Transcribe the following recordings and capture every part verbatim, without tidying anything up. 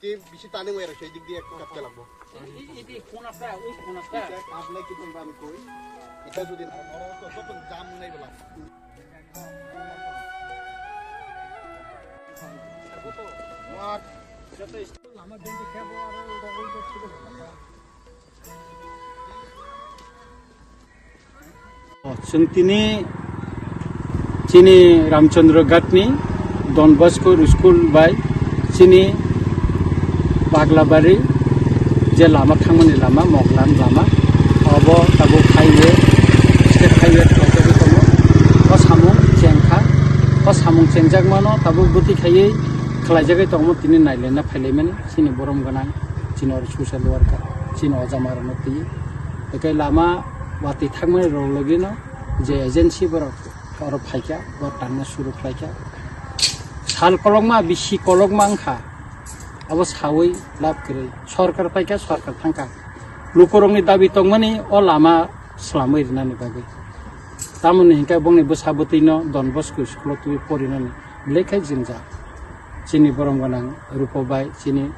Ki bisi tani wai rok, sei dik di ek kap chalak bo. Iti, iti, phone asta, ui phone asta. Ita kaplai ki tong ban koi. Ita jodi aro oro to joto jam nai bela. Mat. Lama bindi khe bo aro ui to chido. O, chwng tini chini Ramchandra Ghatni Don Bosco School bai chini Paglabari je lama thangmani lama, Moglan lama, obo tabuk highway, state highway khlaijagwi tongo. O samung chengkha, o samung chengjakmano tabuk bwtwi khaiwi khlaijagwi tongmo tini nailaina phailaimani chini borom gwnang, chini oro social worker, chini oja marano twi. Ekai lama watwi thangmani rok logino je agency borok oro phaikha, bo tanna suru khlaikha. Sal kolokma, bisi kolokma wngkha, abo sawi lab kwrwi. Sorkar phaikha, sorkar thangkha. Lukurokni dabi tongmani o lama swlamwi rinani bagwi. Tamoni hinkhe bongni bwsa bwtwino Don Bosco school-o twiwi porinani belai khe jwngjal. Chini borom gwnang Rupo bai, chini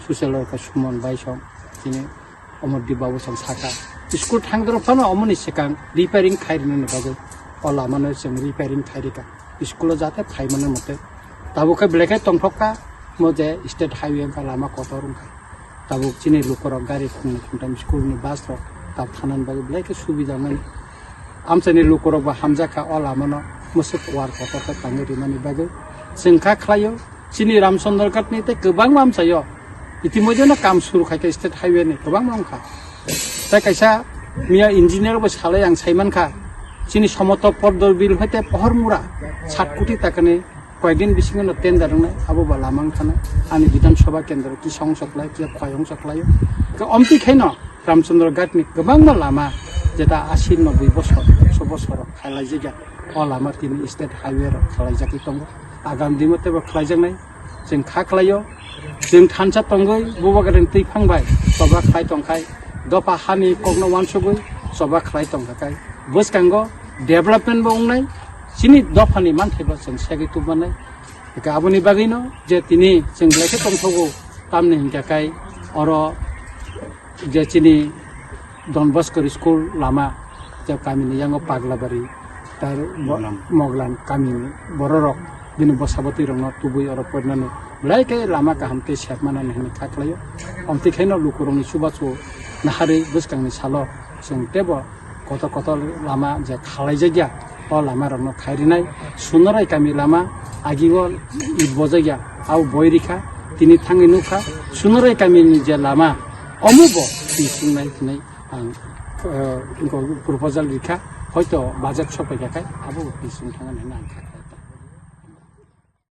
social worker Suman bai song, chini Omor Dibba bo chwng sakha, school thangdrop phano omoni swkang repairing khai rwnani bagwi o lamano chwng repairing khai rwkha, school-o jate phai mani mote. Tabuk khe belai khe tongthok kha, mo je state highway wngkha, lama kotor wngkha. Tabuk chini lukurok gari khungni khungtham school-ni bus rok tab thanani bagwi belai khe subida mani. Amchaini lukurok bo hamjak kha o lamano, mwswk kuar kotor khe tangwi rwmani bagwi chwng kha khlaio. Chini Ramchandra Ghatni tei kwbangma amchaio. Itimoidheno kam suru khaikha state highway ni kwbangma wngkha. Tei kaisa miya engineer bo salai ang saimankha. Chini Somoto Podor Bill hoite Pohormura sat koti takani koyekdin bisingo no tender wngnai, abo ba lama wngkhana. Ani Bidhan Sabha kendro kisa ongsoklai, kisa khoi ongsoklaio. Ke omtwi khaino Ramchandra Ghatni kwbangma lama jeta asi noboi bosor, ekso bosor rok khailaijakya. O lama tini state highway rok khalaijagwi tongo. Agam dino teibo khlaijaknai. Chwng kha khlaio. Chwng thansa tongwi bubagrani twiphang bai choba khlai tongkhai, dopha hani kokno uansugwi choba khlai tongkhakhai, bwskango development bo wngnai, chini dophani manthai bo chwng segwi tubmanai. Hwnkhe aboni bagwino je tini chwng belai khe tongthogo, tamni hinkhe kai oro je chini Don Bosco School lama, je kamini yango Paglabari, tai bo-, Moglan. Moglan kamini bororok bini bwsa bwtwi rokno tubui oro porinani belai khe lama kaham tei sep manani hinwi kha khlaio. Omtwi khaino lukurokni chubachu naharwi bwskangni salo chwng teibo kotor kotor lama je khalaijakya, o lama rokno khai rinai. Sunarai kami lama agi o it bojakya, abo boi rikha, tini thangwi nukha. Sunarai kamini je lama, omo bo twi sungnai hinwi ang, eh, proposal rikha, hoito budget sopaikha khai abo bo twi sung thangani hinwi ang kha.